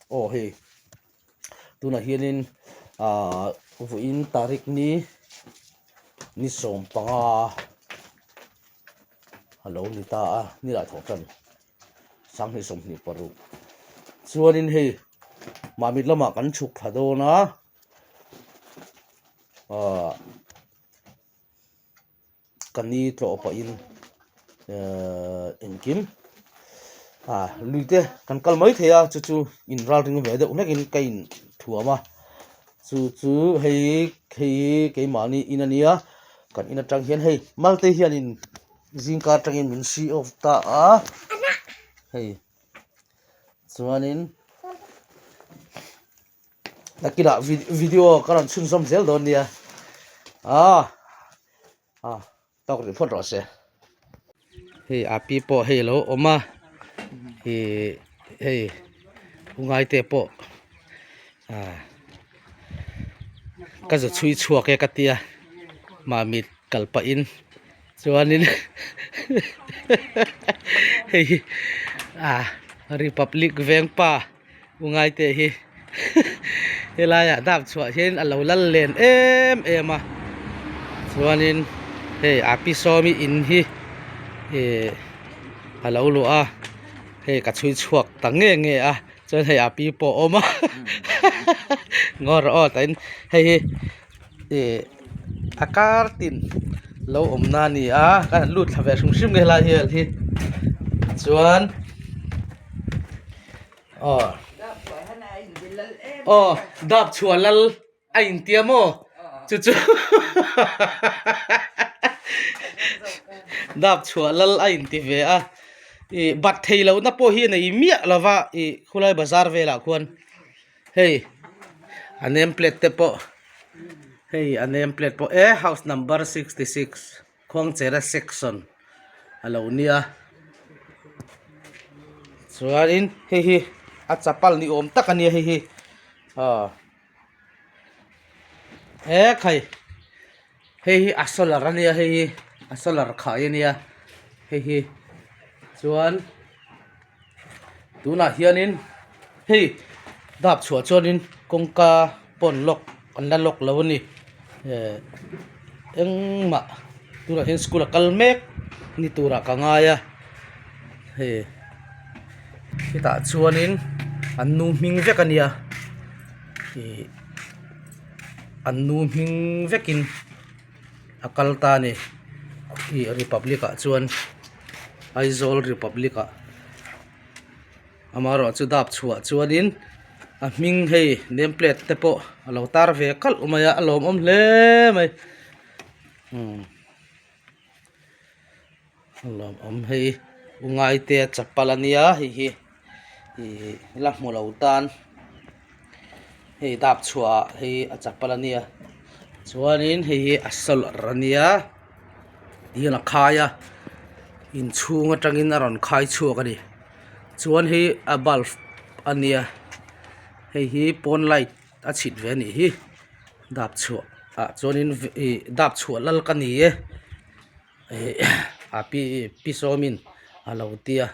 Aw hei tunah hianin ah vawiin tarik ni ni 15 a lo ni ta a ni lah thawh tan 2026 chuanin hei mahni lamah kan chhuk thla dawn a ah. Ka ni tlawh pahin ehh engkim ah lui te kan kal mai thei a chu chu in ralring ve deuh hlekin ka in thuam a chu chu hei hei keimahni in a nia kan in atang hian hei malte hianin zingkar atangin min si off ta a hei chuanin. Nakinah video ka rawn chhunzawm zel dawn nia ah ah tawk rih phawt rawh se hei a pi pawh hei a lo awm a ih hei ungaite pawh ah ka za chhui chhuak e ka tia mahmit kal pahin chuanin hei ah republic veng pa. U ngaite hi helaiah dap chhuah hian a lo lal len em em a chuanin hei a pi sawmi in hi ih a lo luah a hei ka chhui chhuak ta nge nge a chuan hei a pi pawh a awm a ngaw rawh aw tain hei hi ih a kar tin lo awm na a ni a ka han lut thla ve hrim hrim nge helai vel hi chuan aw aw dap chhuah lal a intia maw chu chu dap chhuah lal a inti ve a ih bat thei lohna pawh hi a nei miah lo va ih khulai bazar velah khuan. Hei a name plate te pawh hei a name plate pawh e house number 66 Khuangchera section a lo nia chuanin hei hi a chapal ni awm tak a nia hei hi aw he khai hei hi a solar a nia hei hi a solar khai a nia hei hi chuan. Tunah hianin hei dap chhuah chuanin kawngka pawn lock an la lock lo a ni eh engmah tunah hian school a kal mek ni turah ka ngai a hei hetah chuanin an nu hming vek a nia ih an nu hming vekin. a kal ta a ni ih republic ah chuan Aizawl republic ah amaherawh chu dap chhuah chuanin a hming hei name plate te pawh a lo tar ve kalh mai a a lawmawm hle mai umm a lawmawm hei u ngaite chapal a nia hei hi ih la hmu lo tan hei dap chhuah ah hei a chapal a nia chuanin hei hi a solar a nia tihian a khai a inchhung atangin a rawn khai chhuak a ni chuan hei a bulb a nia hei hi pawn light a chhit ve a nih hi dap chhuah ah chuanin ih dap chhuah lal ka ni e ih a pi pi sawmin a lo tia.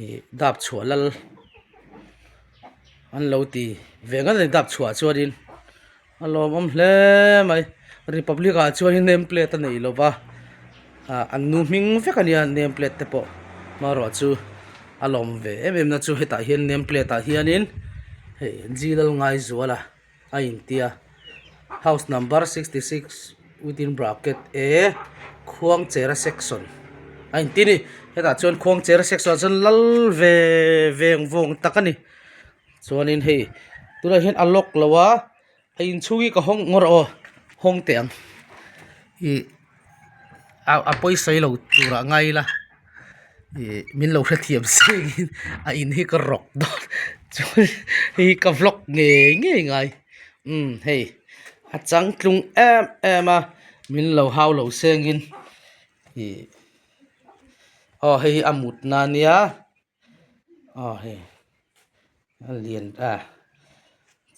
Ih dap chhuah lal an lo ti ve ngat a ni dap chhuah chuanin a lawmawm hle mai republic ah chuanin name plate a nei lo va ah an nu hming vek a nia name plate te pawh hmarawh chu a lawm ve em em na chu hetah hian name plate ah hianin hei G Lalngaizuala. a intia house number 66 within bracket A Khuangchera section a inti a ni hetah chuan Khuangchera section ah chuan lal ve veng vawng tak a ni chuanin hei tunah hian a lock lo a a inchhung hi ka hawng ngawr aw hawng teh ang ih a pawisa hi lo turah ngai ila ih min lo hrethiam sengin a in hi ka rawk dawn chuan hei hi ka vlog ngei ngei ngai umm hei a changtlung em em a min lo hau lo sengin ih aw hei hi a mutna a nia aw hei a lian a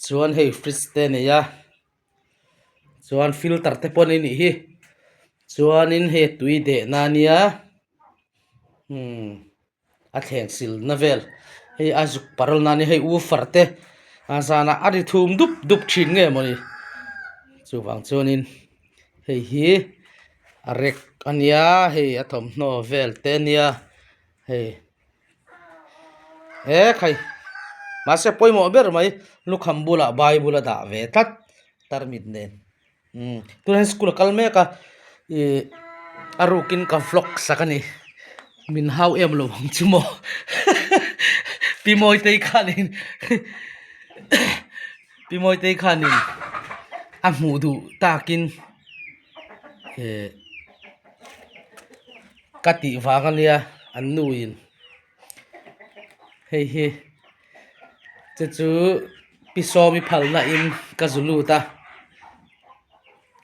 chuan hei fridge te a nei a. Chuan filter te pawh a nih hi chuanin hei tui dehna a nia umm a thleng silna vel Hei a zuk parul na ni hei woofer te a zanah a ri thum dup dup thin nge mawni chuvang chuanin hei hi a rek a nia hei a thawmhnaw vel te a nia hei he khai mahse pawimawh ber mai lukham bulah bible a dah ve tlat tarmit nen. Umm tunah hian school a kal mek a ih a rukin ka vlog sak a ni min hau em lo ang chu maw pi mawitei khanin pi mawitei khanin a hmuh duh takin eh ka tih vang a nia an nuin hei hi chu chu. Pi Sawmi phalna in ka zu lut a,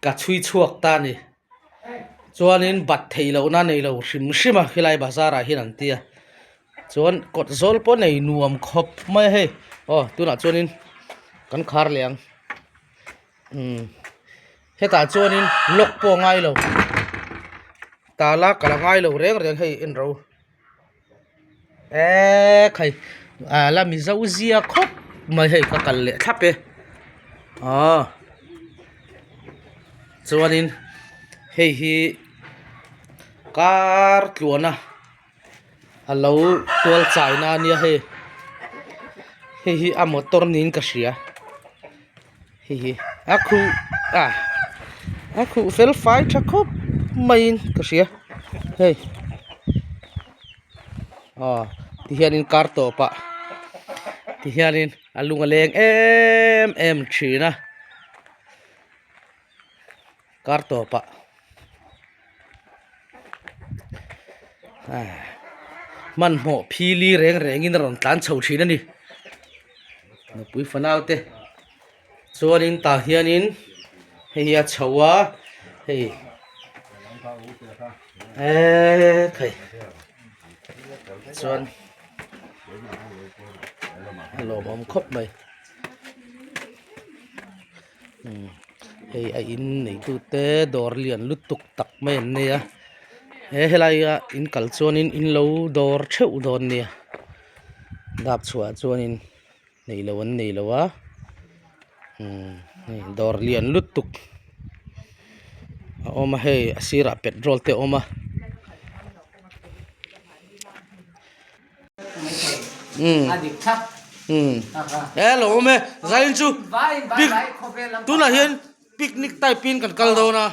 ka chhui chhuak ta a ni. Chuanin bat theih lohna nei lo hrim hrim a khilai bazar ah hian an ti a. Chuan kawt zawl pawh nei nuam khawp mai a hei. Aw tunah chuanin kan khar leh ang. Umm hetah chuanin lock pawh a ngai lo. Tala kal a ngai lo reng reng hei en ro. Eee khai ah la mizo zia khawp mai hei ka kal leh thlap e aw chuanin hei hi kar tluana a lo tual chai na ania hei hei hi a motor niin ka hria hei hi a khuh ah a khuh fel fai tha khawp maiin ka hria hei aw ti hianin kar tawpah ti hianin a lung a leng em em thin a kar tawpah hmanhmawh phili reng rengin a rawn tlan chho thin a ni nupui fanau te chuanin tah hianin hei hi a chho a hei eee khai chuan a lawmawm khawp mai. Hei a in neitute dawr lian lutuk tak mai an nei a he helaia in kal chuanin in lo dawr theuh dawn nia dap chhuah chuanin neilo an neilo a umm hei dawr lian lutuk a awm a hei a sirah petrol te a awm a. E lo awm e zain chu pic tunah hian picnic type in kan kal dawn a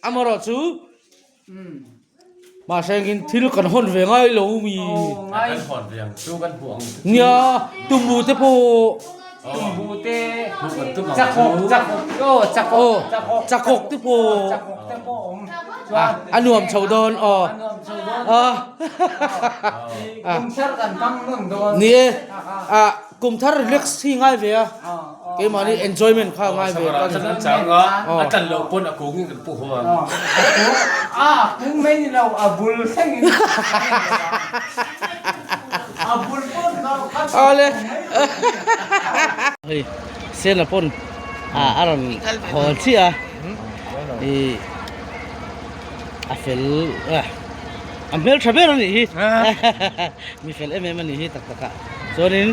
amaherawh chu mahse engin thil kan hawn ve ngai lo mi nia tumbu te pawh tumbu te chakawk chakawk te pawh a nuam chho dawn aw ni e ah kum thar relax hi ngai ve a keimahni enjoyment kha ngai ve a chang a a tlan loh pawn a kung in kan pu haw ang a kung mai ni lo a bul thleng in a bul pawn ale hei sena pawn a rawn hawl chiah a ih a fel a a hmel tha ber a nih hi mi fel em em a nih hi tak tak ah chuanin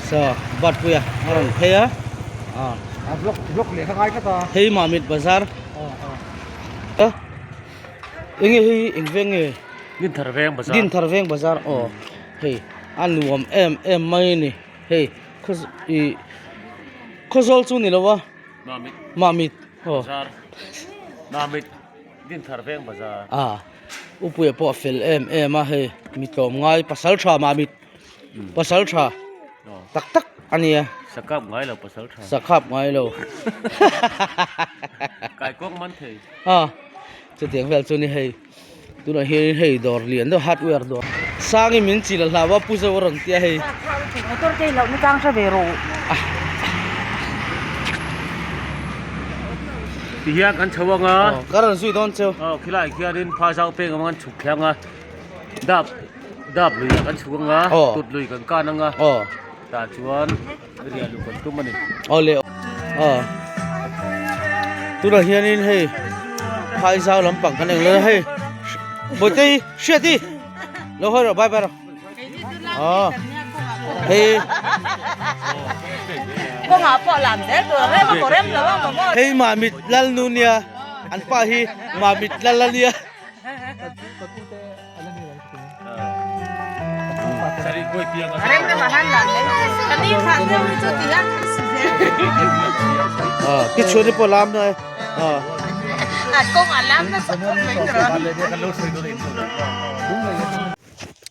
saw batpuia a rawn phei a ah a vlog vlog leh kha ngai tlat a hei mamit bazar a enge hei eng veng nge Dinthar veng bazar Dinthar veng bazar aw hei a nuam em em mai a ni hei khaw ih khawzawl chu ni lo a. Mamit. Mamit. Aw. Bazar. Mamit. Dinthar veng bazar. Ah. Upuia pawh a fel em em a hei mi tlawm ngai pasal tha Mamit. Pasal tha. Tak tak a nia. Sakap ngai lo pasal tha. Sakap ngai lo. Kai kawng man thei. Ah. Chutiang vel chu ni hei. Tunah hian hei dawr lian deuh hardware dawr. Sangi min chil a hlau a pu zo a rawn tia hei. Motor te ilo na chang hre ve rawh. Ti hian kan chho anga. Aw ka rawn zui dawn cheu. Aw khilai khianin phai zau peng awm ang an chhuk thlang a. Dap dap lui ah kan chhuk anga tut lui kan kan anga. Aw. Tah chuan riah luh kan tum a ni. Aw le aw tunah hianin hei phai zau lampang kan eng leh a hei bawihte hi hriat hi lo hawi rawh bye bye rawh aw. Hei Kawngah pawh lam zel tur a rem a maw rem lo a maw maw. Hei Mamit lal nu nia an pa hi Mamit lal a nia. Kichhuan hi pawh lam na e.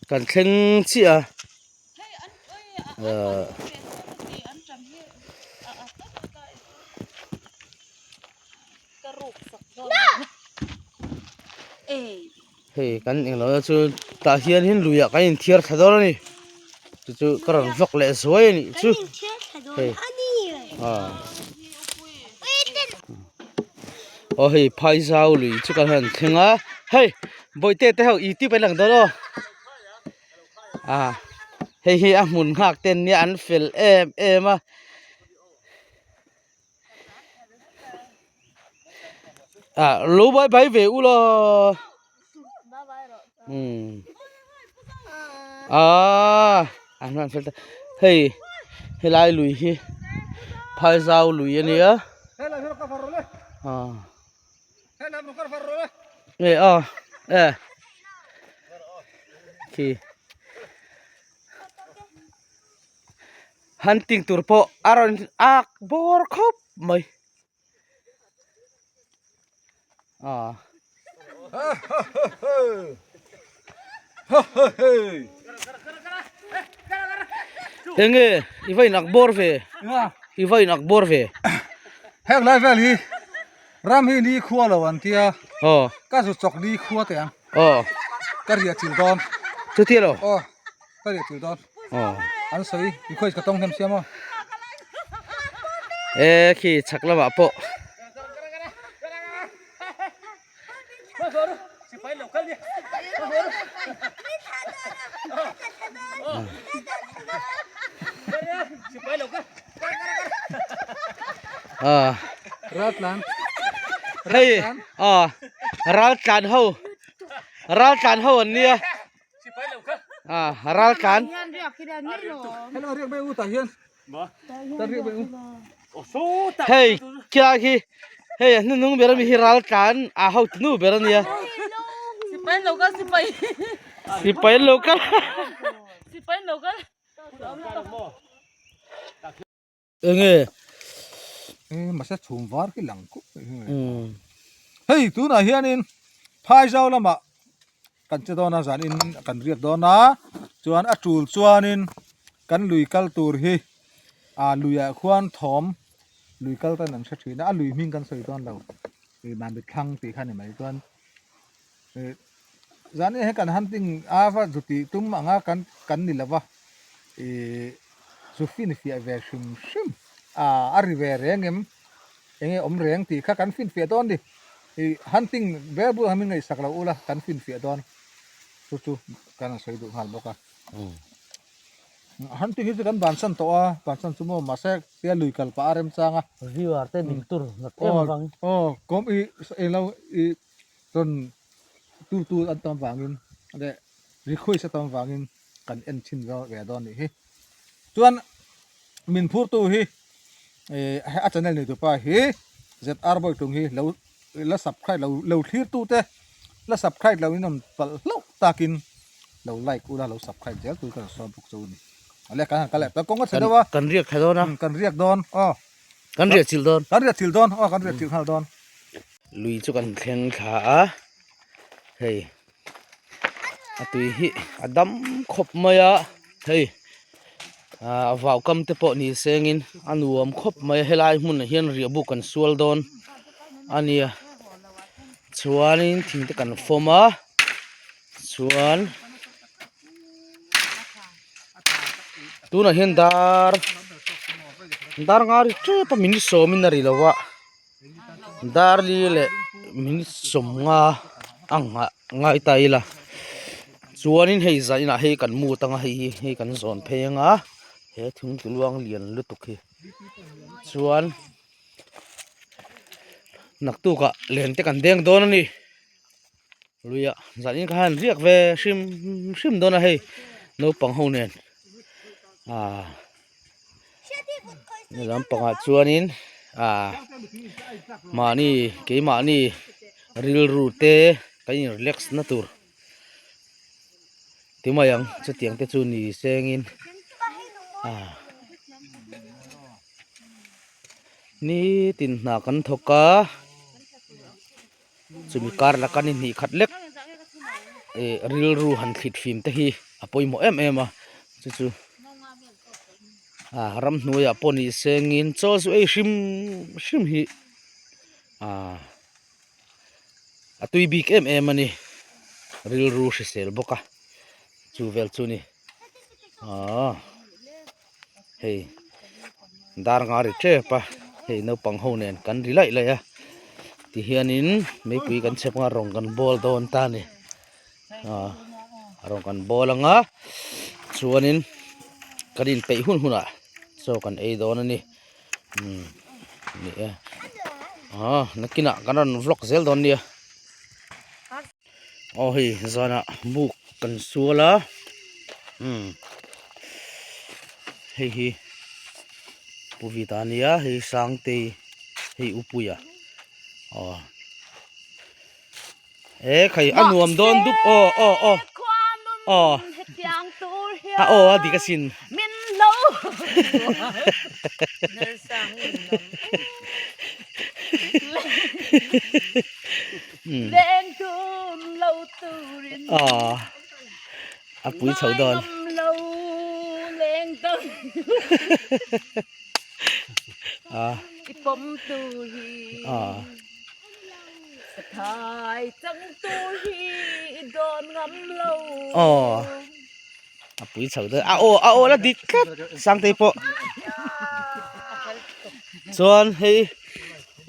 Kan thleng chiah a. Hei kan englo na chu tah hian in luiah kan inthiar thla dawn a ni chu chu ka rawn vlog leh zuai a nih chu hei ah aw hei phaizau lui chu kan han thleng a hei bawihte te ho youtube an lang dawn aw ah hei hi a hmun nghak te an nia an fel em em a. Ah lo bai bai ve u law um ah an han fel ta hei helai lui hi phaizau lui a nia ah nge aw e khi. Hunting tur pawh a rawn ak bawr khawp mai ah. Enge i va in ak bawr ve i va in ak bawr ve. Heng lai vel hi ram hi ni khua lo an tia ka zu chawk ni khua teh ang ka riah chilh dawn chutia lo Ka riah chilh dawn. An sawi request ka tawng hnem sia maw. E khi chhak lamah pawh. Ah. Raltlan. Hei, ah, raltlan ho. Raltlan ho an nia. Ah, ral tlan. Hei, kia khi. Hei, a hnunung ber ami hi ral tlan a ho tunu ber ania. Sipai lo kal sipai. Sipai lo kal. Sipai lo kal. Enge? E masa chhum var khi lang khup mai hi. Hei tunah hianin Phaizau lamah kan che dawn a zanin kan riak dawn a chuan a tul chuanin kan lui kal tur hi ah luiah khuan thawm lui kal tan an hre thin a a lui hming kan sawi dawn lo ih mahni thlang tih kha ni mai chuan ih zanin hi kan hunting a va zu tih tum anga kan kan ni lova ih zu finfiah ve hrim hrim a a ri ve reng em enge awm reng tih kha kan finfiah dawn ni ih hunting ber bulah min ngaihsak loh ula kan finfiah dawn chu chu kan han sawi duh nghal bawk a hunting hi chu kan bansan tawh a bansan chu maw mahse tia lui kal pah a remchang a viewer te min tur nat em vang aw kawm ih eng lo ih rawn tu tu an tam vangin leh request a tam vangin kan en chhin ve dawn nih hi chuan min phurtu hi eh a channel nei tupa hi ZR Bawitlung hi lo la subscribe lo lo thlir tu te la subscribe lo in awm palh hlauh takin lo like ula lo subscribe zel tur ka rawn sawn bawk chu a ni ale kan han kal leh ta kawng a chhe deuh a kan riak thla dawn a kan riak dawn aw kan riak chilh dawn kan riak chilh dawn aw kan riak chilh nghal dawn lui chu kan thleng thla a hei a tui hi a dam khawp mai a hei ah vau kam te pawh ni sengin a nuam khawp mai a helai hmunah hian riahbuk kan sual dawn a nia chuanin thing te kan fawm a chuan tunah hian dar dar nga ri tep a min sawmin a ri lo a. Darli leh minute sawmnga a nghah ngai ta ila chuanin hei zaninah hei kan mut anga hei hi hei kan zawn phei anga he thingtlu luang lian lutuk hi chuan naktukah len te kan deng dawn a ni luiah zanin kha han riak ve hrim hrim dawn a hei naupang ho nen. Aaa lampangah chuanin aaa mahni keimahni rilru te kan in relax na tur ti mai ang chutiang te chu ni sengin aaa nitin hna kan thawk a chumi kar laka ni hnih khat lek ih rilru han thlit fim te hi a pawimawh em em a chu chu ah ramhnuaiah pawh ni sengin chaw chu ei hrim hrim hi ah a tui bik em em a ni rilru hrisel bawk a chu vel chu a ni ah. Hei dar nga ri tep a hei naupang ho nen kan ri laih laih a tihianin meipui kan chhep anga rawng kan bawl dawn ta a ni ah rawng kan bawl anga chuanin kan inpeih hun hunah chaw kan ei dawn a ni umm ni e ah nakinah kan rawn vlog zel dawn nia. Aw hei zanah buk kan sual a umm hei hi Pu Vita a nia hei Sangtei hei U Puia aw e khai a nuam dawn dup aw aw aw aw a aw a dik asin. Leng tum lo turin Aw a pui chho dawn. Ngai ngam lo leng dang I pawm tu hi Ka thai chang tu hi i dawn ngam lo. Aw a pui chho dawn a aw a aw la dik tlat Sangtei pawh chuan hei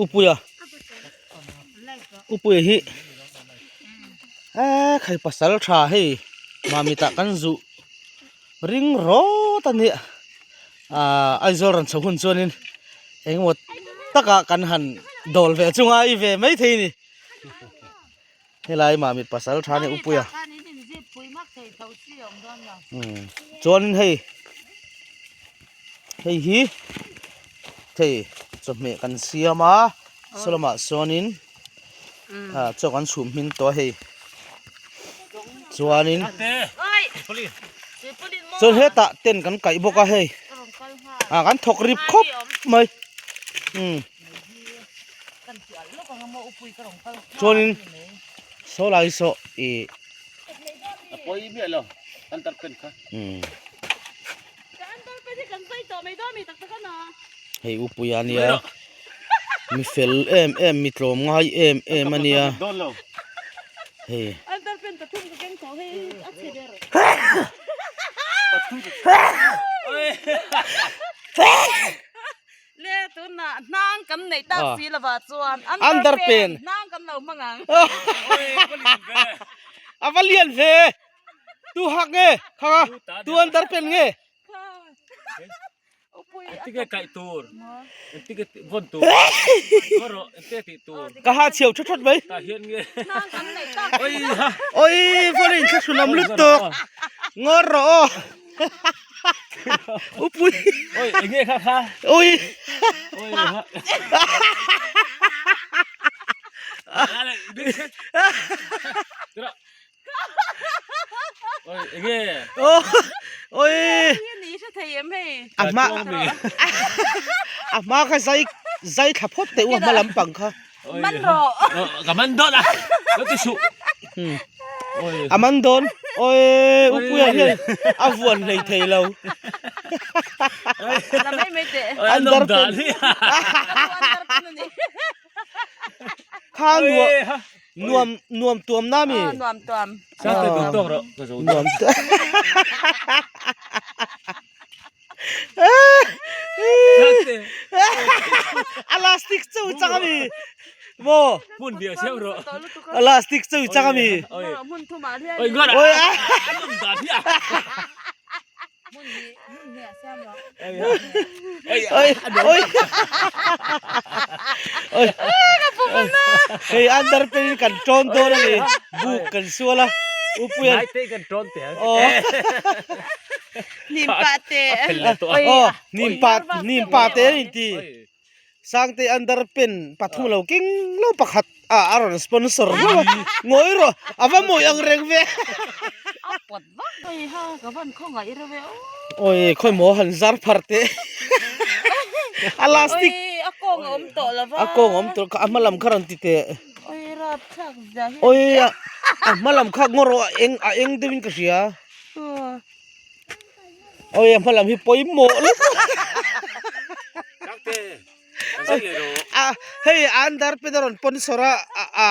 Upuia Upuia hi eee khai pasal tha hei Mamit ah kan zuh ring rawt a nia ahh Aizawl rawn chho hun chuanin engemaw takah kan han dawl ve chunga i ve maithei a ni helai Mamit pasal tha nia Upuia umm chuanin hei. Hei hi thei chawhmeh kan siam a saw lamah sawnin ah chaw kan chhum hmin tawh a hei chuanin chuan hetah tent kan kaih bawk a hei ah kan thawk rip khawp mai umm chuanin saw lai saw ih umm. Hei upui a nia mi fel em em mi tlawm ngai em em a nia hei. Underpen a va lian ve. Tu hak nge khang a tu an dar pen nge. Engtinge kaih tur engtinge vawn tur rawh engtinge tih tur. Ka ha chhiau thawt thawt mai. Tah hian nge. Oi ha. Oi vawn in thlahrun am lut tawk. Ngawr rawh aw. Upui. Oi enge kha kha. Oi. Oi ha. A hma a hma kha zai zai thla phawt teh u a hma lampang kha. Man rawh. Ka man dawn a. Lo ti suh. A man dawn. Oi upuia hian a vuan hlei thei lo. La mai mai teh. An dar pen. Kha nuam nuam nuam tuam na mi. Aw nuam tuam. Sang te duh tawk rawh ka zo. Nuam A lastic cheu chang ami. Maw. Hmun bia siam rawh. A lastic cheu chang ami. Hmun thum ah hian. Oi ngar. Oi a. An awm dan hi a. Oi oi. Oi. Hei under pen kan tawn dawn a ni. Buk kan sual a. Upuian. Nai te kan tawn te. Aw. Hnim pah te. Aw hnim pah hnim pah te an inti. Sangte underpant pathum lo keng lo pakhat a a rawn sponsor hlauh a ngawi rawh a va mawi ang reng ve. A pawt vak mai ha ka van khawngaih reuh e aw. Awi khawi maw han zar phar teh a lastic Awi a kawng a awm tawh lo va. A kawng a awm tawh a hma lam kha rawn ti teh. Awi rapthlak zia hi. Awi a hma lam kha ngaw rawh a eng a eng deuhin ka hria. Oi a hma lam hi pawimawh lutuk a hei an dar pen a rawn pawn sawr a a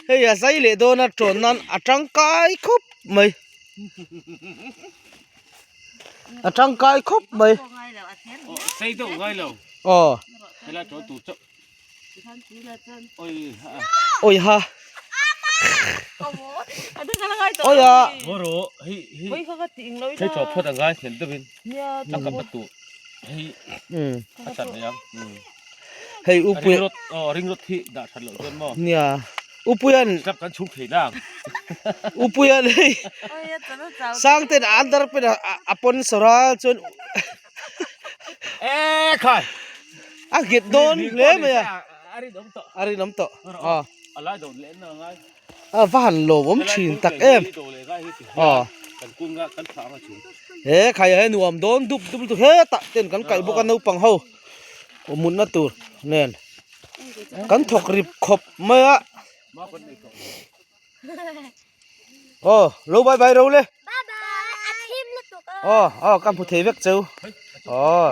hei a zai leh dawn a tawn nan a tangkai khawp mai a tangkai khawp mai aw Oi ha. Oi a. Hei upui nia upuian upuian hei sangten a under pen a pawn sawr a chuan A nghet dawn hle mai a. A rinawm tawh. Aw. A va han lawmawm thin tak em. Aw. He khai a he nuam dawn dup dup lutuk hetah ten kan kaih bawk a naupang ho mutna tur nen kan thawk rip khawp mai a. Aw lo bye bye ro le. Bye bye a thim lutuk a. Aw aw ka hmu thei vek cheu. Aw.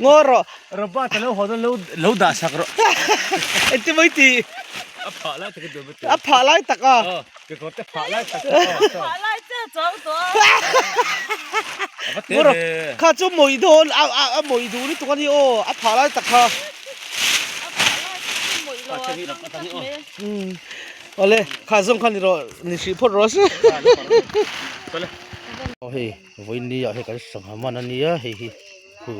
Ngaw rawh. Robert a lo haw dawn lo lo dah sak rawh. Engti mai ti. A phah lai tak a duh A phah lai tak a. Aw kekawr te phah lai tak. Phah lai che a chuang tawh a. Ngaw rawh kha chu mawi dawn a a a mawi duh lutuk a ni aw a phah lai tak kha. A phah lai tak chu mawi lo a tang tak mai. Awle kha zawng kha ni rawh ni hrih phawt rawh se. Aw hei vawiin ah hei kan sangha man a nia hei hi hu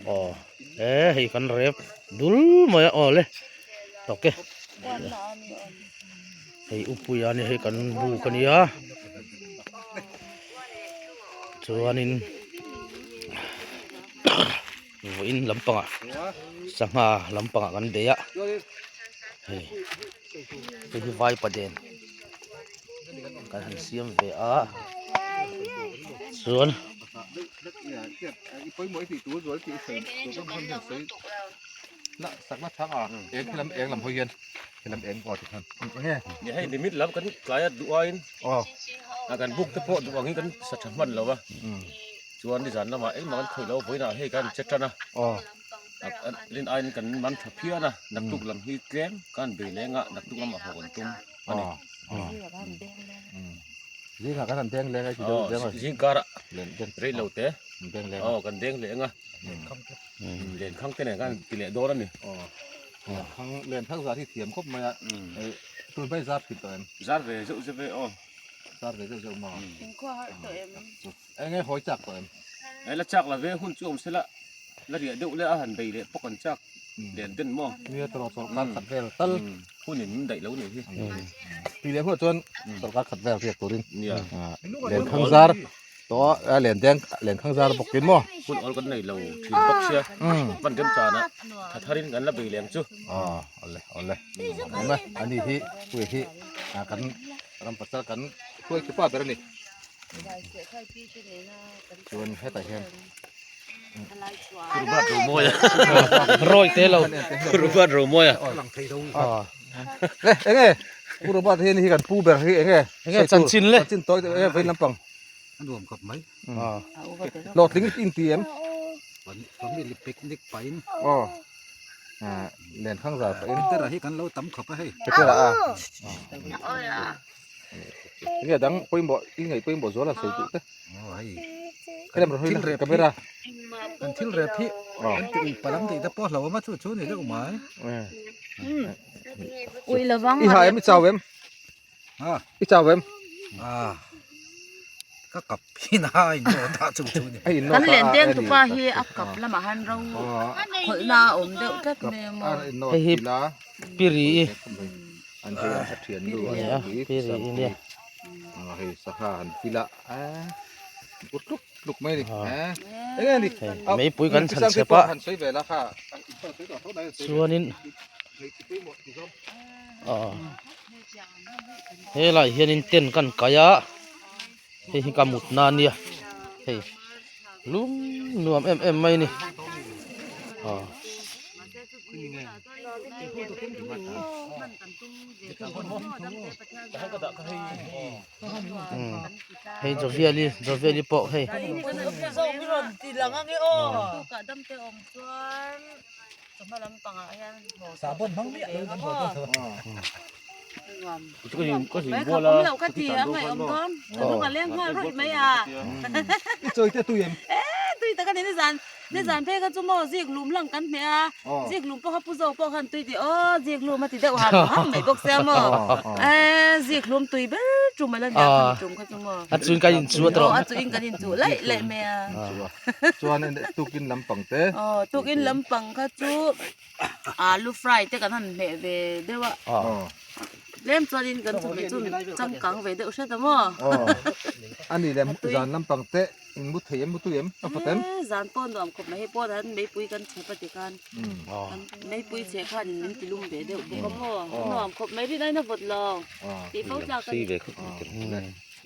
aw e hei kan rep dul mai a awle tawk e hei upui a nia hei kan buk a nia chuanin vawiin lampangah sangha lampangah kan bei a hei hei hi vaipaden kan han siam ve a chuan Hei limit lam kan tlai a duh aiin a kan buk te pawh duh angin kan sa tha hman lo va chuan nizan lamah engmah kan khawih lo vawiinah hei kan che tan a rin aiin kan man tha phian a naktuk lam hi tlem kan bei leng a naktuk lamah haw kan tum a ni. Zing karah rei lo te aw kan deng leng a lenkhang te nen khan ti leh dawn a ni. Lenkhang zar hi thiam khawp mai a tun hmai zar thin tawh em? Zar ve zeuh zeuh ve aw. Zar ve zeuh zeuh maw? Inkhua harh tawh em? Eng nge hawi chak tawh em? La chak la ve hun chu awm sela la riah deuh leh a han bei leh pawk an chak len den maw? Nia tawrh sawrkar khat vel tal hun in min daih lo nih hi. Tih leh hunah chuan sawrkar khat vel riak turin Nia lenkhang zar tawh a len deng lenkhang zar bawk in maw? Hun awl kan nei lo thin bawk sia van rem chanah tha tharin kan la bei leng chu. Aw awle awle awm e ani hi pui hi kan ram pasal kan hruai chu pa ber a ni. Chuan hetah hian Rubat Romawia Rawi te lo Rubat Romawia Le enge Pu Rubat hian hi kan pu ber hi enge enge chanchin le chanchin tawi deuh enge vawiin lampang a nuam khawp mai hlawhtling in ti em family picnic pahin aw len khang zar pahin Petera hi kan lo tam khawp a hei Petera a Enge dang pawimawh i ngaih pawimawh zual a sawi duh te. Aw hei. Helem rawn hawi la camera. Kan thil rep hi kan ti ui palam tih te pawh hlauhawm a chu chu ni deuh mai. Ui lovang I ha em i chau em? Ha. I chau em? A ka kap hin a in nawt a chu chu ni. Kan len deng tupa hi a kap lamah han ro khawlhna a awm deuh tlat mai a maw. Hei hi piri. An hei a thiannu a Nia, ni pi ri i nia. Hei sangha han pil a ur tluk tluk mai a ni. Enge a ni? Hei meipui kan chhan chep a. Han sawi ve la kha. Chuanin aw helaiah hianin tent kan kai a hei hi ka mutna a nia hei lung nuam em em mai a ni aw. Hei Joviali Joviali pawh hei. Nizan phei kha chu maw zik lum lang kan hmeh a, zik lum pawh kha pu zo pawh khan tui ti aw zik lum a ti deuh ham ham mai bawk sia maw eee zik lum tui ber tum a la nia khami tum kha chu maw A chuin kan inchuh a tawh. Aw a chuin kan inchuh laih laih mai a. Chuan tukin lampang te. Aw tukin lampang kha chu alu fry te kan han hmeh ve deuh a. Tlem chuanin kan chawhmeh chu changkang ve deuh hret a maw. Aw a ni leh zan lampang te. In mu thei em mu tui em a fat em? Eee zan pawh nuam khawp mai hei pawh han meipui kan chhep a ti khan meipui chheh khan in min ti lum ve deuh bawk a maw nuam khawp mai rin aina vawt lo tih fo tlak a ni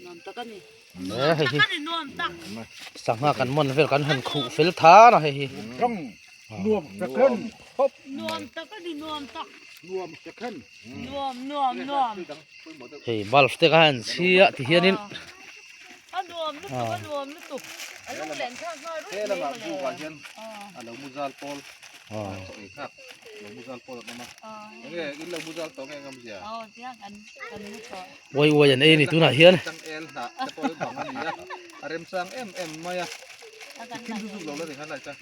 nuam tak a ni nuam tak a ni nuam tak sangha kan mawn vel kan han khuh fel than a hei hi nuam second khawp nuam tak a ni nuam tak nuam second nuam nuam nuam hei bulb te kha han chhi a ti hianin a nuam lutuk a nuam lutuk a lung len thlak nghal ruih he lamah bukah hian a lo mu zal pawl chaw ei nghak lo mu zal pawl an awm a enge in lo mu zal tawh nge ngam zia uai uai an ei a ni tunah hian changel hnah te pawh hi bang a ni a a remchang em em mai a thim zuk zuk lo la ni khan lai chuan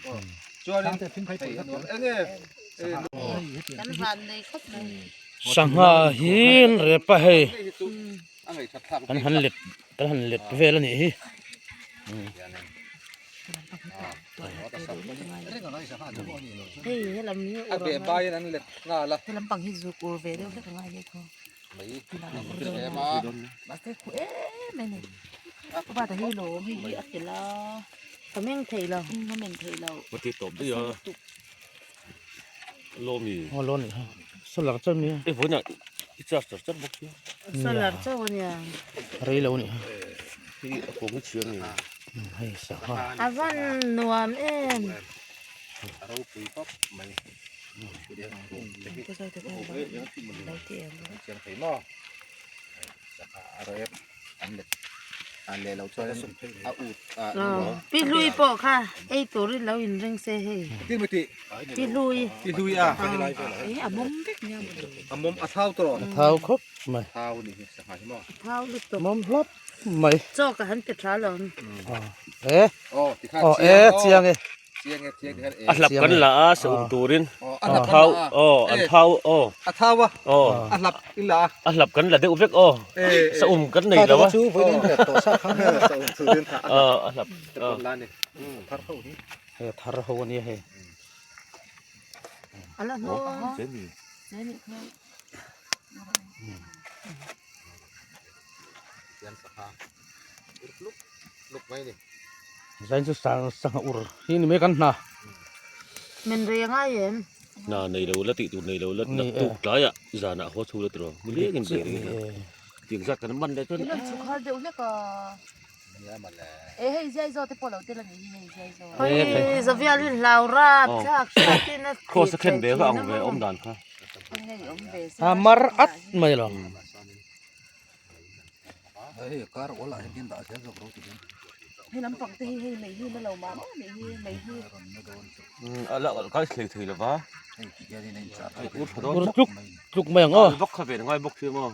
chuanin hei a nuam enge Sangha hi an rep a hei kan han let kan han let vel a nih hi. Lawmi. Aw law nih kha. Solar chauh ania. E vawiinah i charge char char bawk sia. Solar chauh ania. Rei lo nih kha. Hi a kawng hi chhiar ni. Hei sangha. A van nuam em. A ropui khawp mai. Chiang thei maw. Sangha a rep an let. Pi hlui pawh kha ei turin lo inring se hei. Pi hlui. Pi hlui a. Eh a mawm vek nia mawle. A mawm a thau tawh. A thau khawp mai. Thau ni hi sangha hi maw. A thau lutuk. Mawm hlawp mai. Chaw ka han ti tha lo. Eh. Aw ti kha Aw eh chiang e. Chiang e chiang ti khan e. A hlap kan la a sa um turin. A hlap thau aw an thau aw. A thau a. Aw. A hlap i la a. A hlap kan la deuh vek aw. Sa um kan nei lo a. Chu vawiin rep tawh sa kha. Sa um turin tha. A hlap. La ni. Thar ho hi. Hei thar ho ania hei. A la hnaw. Chemi. Chemi kha. Hian sangha ur tluk tluk mai ni. Zain chu sangha ur hi ni mai kan hna. Min rei a ngai em? Hna nei lo la tih tur nei lo la naktuk tlaiah zanah haw chho la tiraw mileng in ve rih a tiang zat kan man leh chuan. Ilo chhuk har deuh hlek a. E hei ziai zo te pawh lo tel a nih hi hei ziai zo. Hei zavial hi hlau rap thlak hriatin a Cross a khen ve kha ang ve awm dan kha. A mar at mai lo. Hei kar awl ah hian dah zel zawk ro ti hian. Hei lampang te hi hei mei hi na lo mah mah mai hi mei hi. A la kai thlei thei lova. Hei ti hian in a inchah Hei ur tha dawn Ur tluk tluk mai ang aw. Vak kha ve ngai bawk sia maw.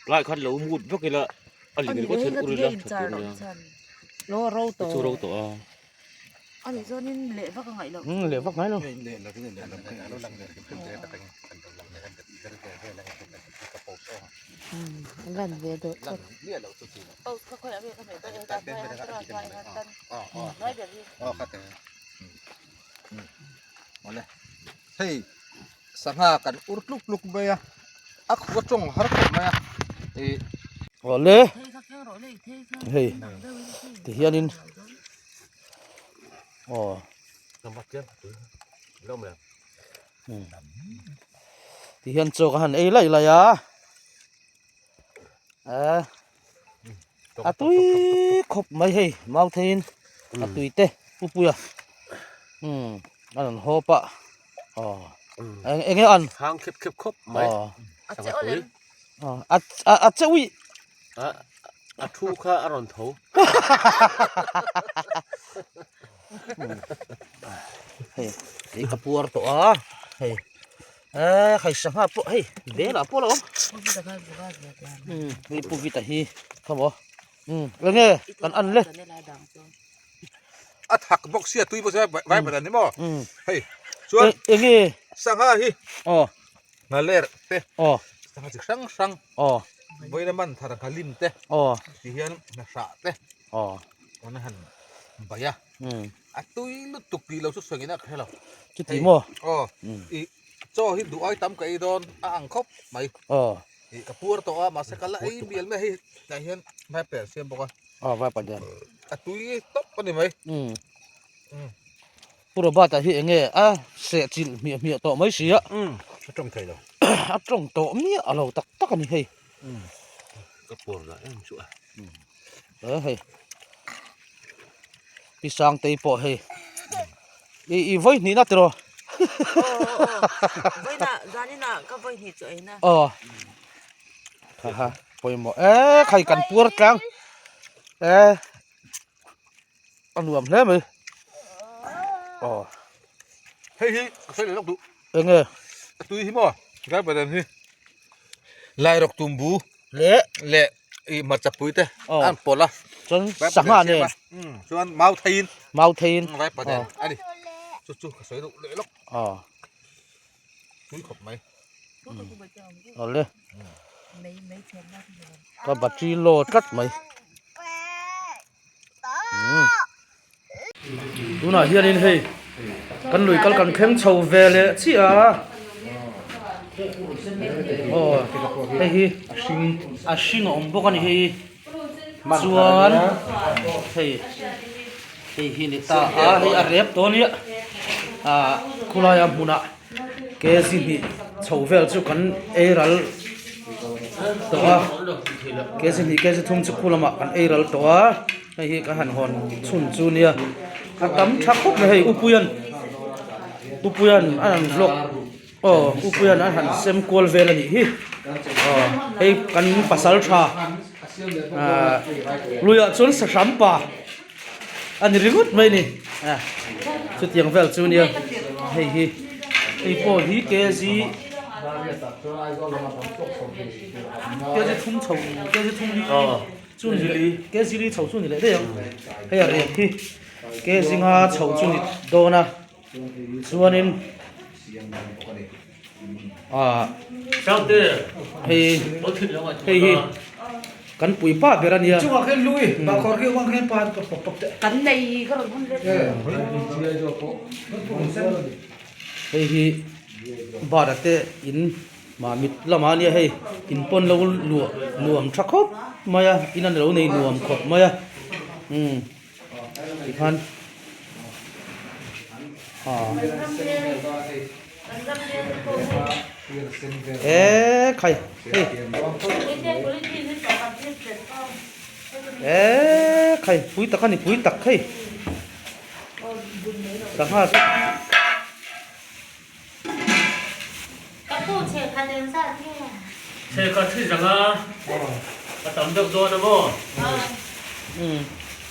Tlai khan lo mut vek ila a ling ringawt hian ur ila tha tur nia. Lo ro tawh. Chu ro tawh a. A nih chuanin leh vak a ngaih loh. Umm leh vak ngai lo. Umm lan ve deuh tawp. Post kha khawiah nge ka hmeh dawn e hnuai a hnuai a tan hnuai ber hi. Hei. Sangha kan ur tluk tluk mai a, a khuk a tawng har khawp mai a ih. Awle hei ti hianin aw ti hian chaw ka han ei laih laih a eh a tui khawp mai hei mau theiin a tui te pupuia umm a rawn hawp a aw eng eng nge an hang khep khep khawp mai aw A che aw lem. a a a che uih a a thu kha a rawn tho hei kei ka puar tawh a hei eh hei sangha pawh hei belah pawh a lo awm umm hei pu vita hi kha maw umm eng nge kan an le A thak bawk sia tui bawk sia vai bat an ni maw hei chuan eng nge sangha hi aw nghaler te aw sangha chi hrang hrang aw vawiin a man thar nghalim te aw ti hian nghahrah te aw an han baih a a tui lutuk tih lo chu sawi ngei na ka hre lo chuti maw aw i chaw hi duh ai tam ka ei dawn a ang khawp mai aw ih ka puar tawh a mahse ka la ei mial mai a hei tah hian vaiper siam bawk a. Aw vai padian. A tui tawp a ni mai. Umm. Pu Robert-a hi enge a seh chilh hmiah hmiah tawh mai si a. Umm a tawng thei lo. A tawng tawh miah a lo tak tak a ni hei. Umm ka puar lah em chu a. E hei. Pi Sangtei pawh hei. I i vawi hnihna tiraw? Vawiinah zaninah ka vawi hnih chu eina. Aw. Ha ha pawimawh e khai kan puar tlang e a nuam hle mai aw hei hi ka sawi leh lawk duh eng nge a tui hi maw driver dan hi lairok tumbu leh leh i hmarcha pui te an pawlh a chuan sangha nen chuan mau theiin mau theiin driver dan ani chu chu ka sawi duh leh lawk aw tui khawp mai awle ka battery low tlat mai tunah hianin hei kan lui kal kan thleng chho ve leh chiah a aw hei hi a hring a awm bawk a ni hei chuan hei hei hi ni ta a hei a rep tawh a nia ah khawlaia hmunah kg hnih chho vel chu kan ei ral tawh a kg hnih kg thum chu khu lamah kan ei ral tawh a hei hi ka han hawn chhun chu nia a tam tha khawp mai hei upuian upuian a han vlog aw upuian a han sem kual vel a nih hi aw hei kan pasal tha ah luiah chuan sahram pa. A ni ringawt mai a ni a chutiang vel chu nia hei hi hei pawh hi kg kg thum chho kg thum li chu ni li kg li chho chu ni leh daih ang hei a rep hi kg nga chho chu ni dawn a chuanin ah hei hei hi kan pui pa ber a nia hei hi bar te in mahmit lamah a nia hei in pawn lo luah nuam tha khawp mai a in an lo nei nuam khawp mai a umm. Tikhan ah e khai hei e khai pui tak a ni pui tak hei sangha Chhekhat hi zanga a tam deuh dawn a maw?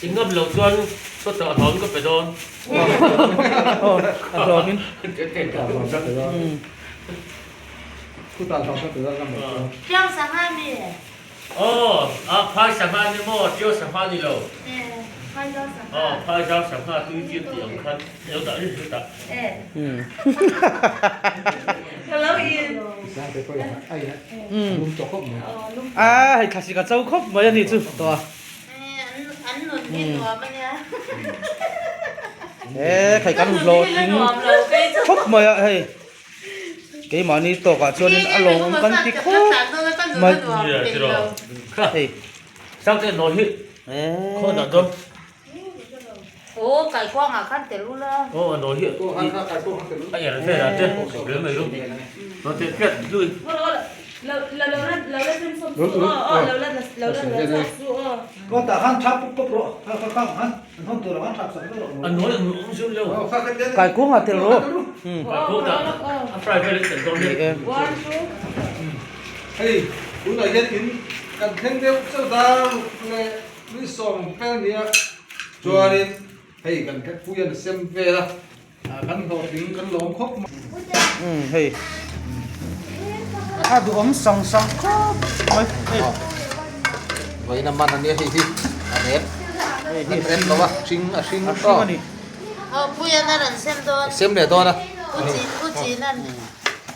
I ngam loh chuan sawtah a hlawm ka pe dawn. A hlawmin. Aw, a phai sangha ni maw? Ṭiau sangha ni lo. Aw, phai zau sangha tui chian tih ang khan lo dah rin hlut a. A, hei thlasik a cho khawp mai a nih chu tawh a. He, khai kan hlawhtling khawp mai a hei. Keimahni tawkah chuanin a lawmawm kan ti khawp mai. Hei. Kaikuangah tel rawh. Ni e. Hei tunah hian in kan thleng deuh chauh dar leh ni sawm fel nia chuanin hei kan pui an sem vel a. Kan hlawhtling kan lawm khawp mai. Umm hei a duhawm sang sang khawp mai hei. Vawiin a man a nia hei hi a rep a rep lo a hring a hring a hring a ni. Aw puian a rawn sem dawn. Sem leh dawn a. U chin u chin an.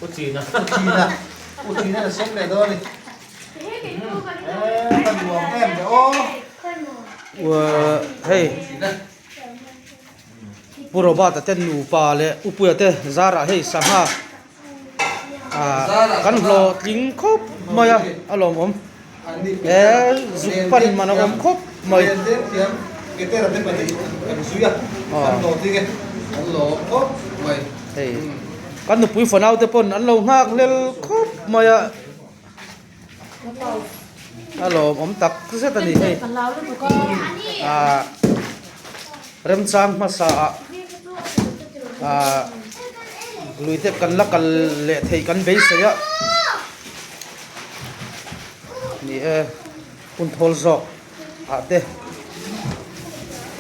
U chin a. U chin a u chin a sem leh dawn a ni. Ka nuam em le aw. Uaa hei. Pu Robert-a te nupa leh Upuia te zarah hei sangha ah kan hlawhtling khawp mai a a lawmawm he zuk pan man a awm khawp mai. Hei kan nupui fanau te pawn an lo nghak hlel khawp mai a. A lawmawm tak zet a ni hei ah remchang hmasa ah ah lui te kan la kal leh theih kan beisei a ni e hun thawl zawk ah te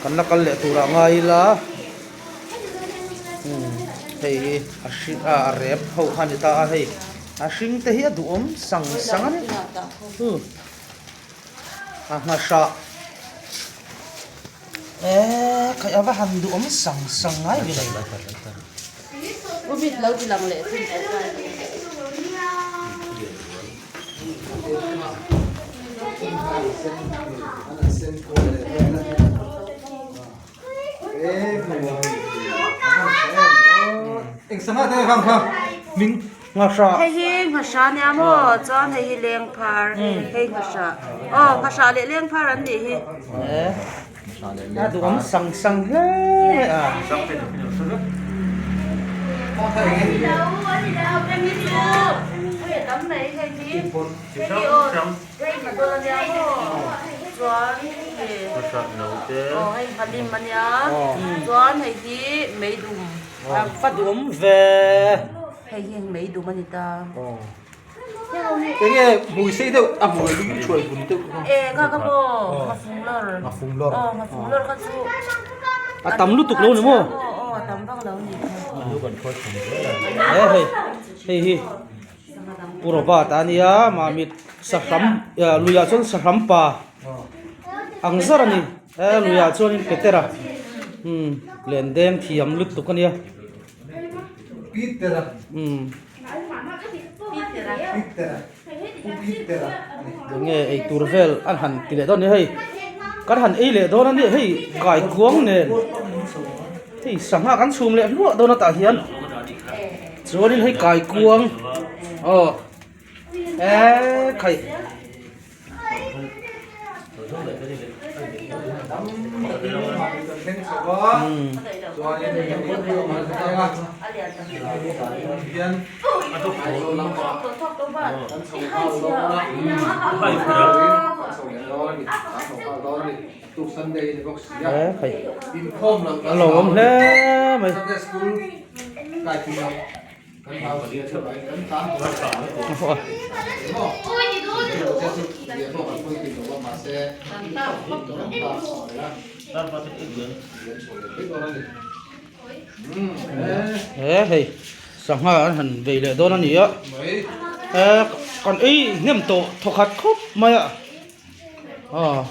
kan la kal leh tur ah ngai ila hei hi a hring ah a rep ho kha a ni ta a hei. A hring te hi a duhawm sang sang a ni a nghahrah eee khaih a va han duhawm sang sang ngai ve lo. Nghahrah. Hei hi nghahrah ania maw chuan hei hi lengphar hei nghahrah aw nghahrah leh lengphar an nih hi. A duhawm sang sang hle mai a. Va duhawm ve. Hei hi meidum a ni ta. Enge hmui sei deuh a hmui lung thuai bun deuh kha. E kha kha maw nghafung lawr. Nghafung lawr. Aw nghafung lawr kha chu. A tam lutuk lo ni maw? Aw aw a tam vak lo ni. E hei hei hi Pu Robert a nia Mamit sahram luiah chuan sahram pa ang zar a ni. E luiah chuanin Petera umm lendeng thiam lutuk a nia. Peter-a. Umm. Peter-a. Pu Peter-a. Enge ei tur vel an han ti leh dawn a ni hei. Kan han ei leh dawn a ni hei kaikuang nen hei sangha kan chhum leh hluah dawn a tah hian chuanin hei kaikuang aw eee khaih. A lawmawm hle mai. He hei sangha an han bei leh dawn a ni a eh kan ei hnem tawh thawkhat khawp mai a aw.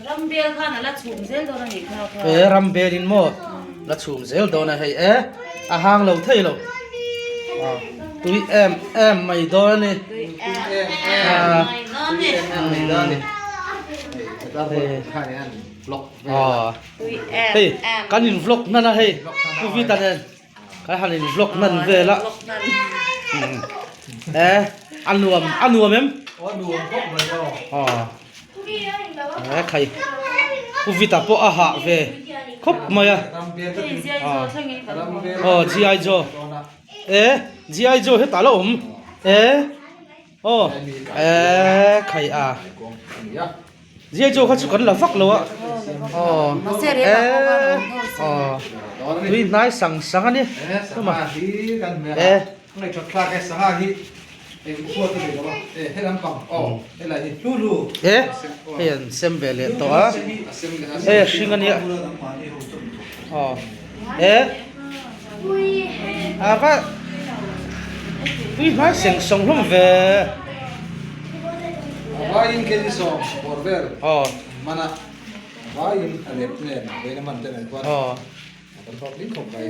Rambel khan a la chhum zel dawn a nih kha kha. E rambel in maw la chhum zel dawn a hei e a hang lo thei lo tui em em mai dawn a ni. Tui em em mai dawn a ni. Em mai dawn a ni. Hei kan in vlog hnan a hei pu Vita nen. Kan han in vlog hman vel a. E a nuam a nuam em? A nuam khawp mai aw. Aw. E khai. Pu Vita pawh a hah ve khawp mai a. Aw GI Joe. E GI Joe hetah la awm. E aw e khai a. Zia chu kha chu kan la vak lo a aw e aw tui hnai sang sang a ni sangha hi kan hmeh a ngai that thlak e sangha hi eng khuat a ni lo a e he lampang aw helai hi hlu hlu e hei an sem ve leh tawh a hei a hring a nia aw e a va tui hnai seng sawng hlawm ve. A vaiin kg sawm bawr vel aw man a, a vaiin a lep nen veina man te nen khuan aw a kan hlawk ding khawp mai.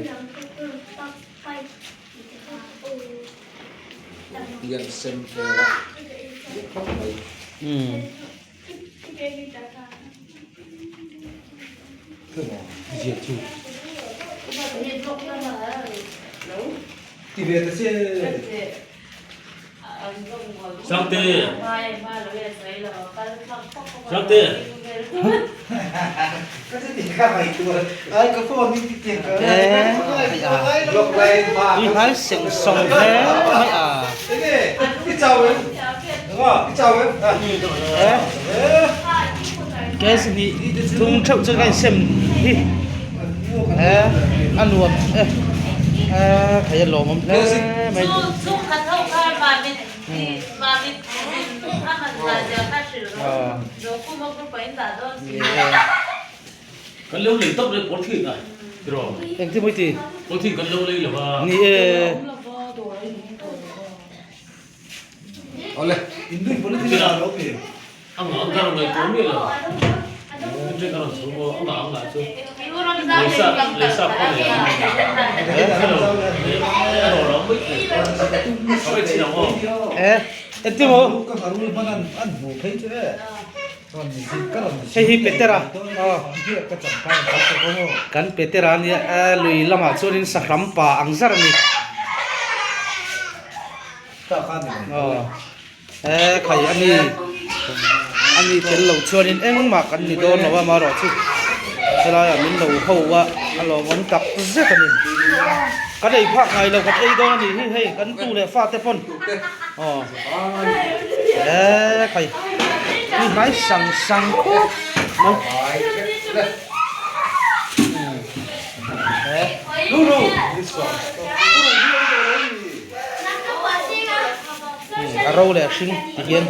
Pian sem vel a lian khawp mai. Umm. Ti ve ta che. Sangte Sangte Tui hnai seng sawng hle mai a. Gas hnih thum theuh chuan ka insem hi e a nuam e e thei a lawmawm hle mai. Kan lo lei tawp leh pawlthin a tiraw. Engtin mawi ti? Pawlthin kan lo lei lo va. Ni e. Awle, Hindu politics ah lo pe. A ngah ang ka rawn ngaihtuah miah lo. Inṭe ka rawn chho maw a ngah ang lah chu. Leisa leisa pawh nei ang. Hello. A rawn rang mai thei. Ka va inchhin ang aw. E, engtin maw? Ka ngarul hman an an hmu phei chu e. Hei hi Petera kan Petera a nia lui lamah chuanin sahram pa ang zar a ni e khai a ni a ni tel lo chuanin engmah kan ni dawn lo a amaherawhchu helaiah min lo ho a a lawmawm tak zet a ni kan ei phak ngai lo kan ei dawn a nih hi hei kan tu leh fate pawn. Aw e khai tui hnai sang sang khawp mai e a ro leh a hring ti hian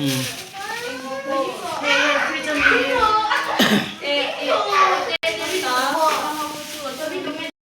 umm.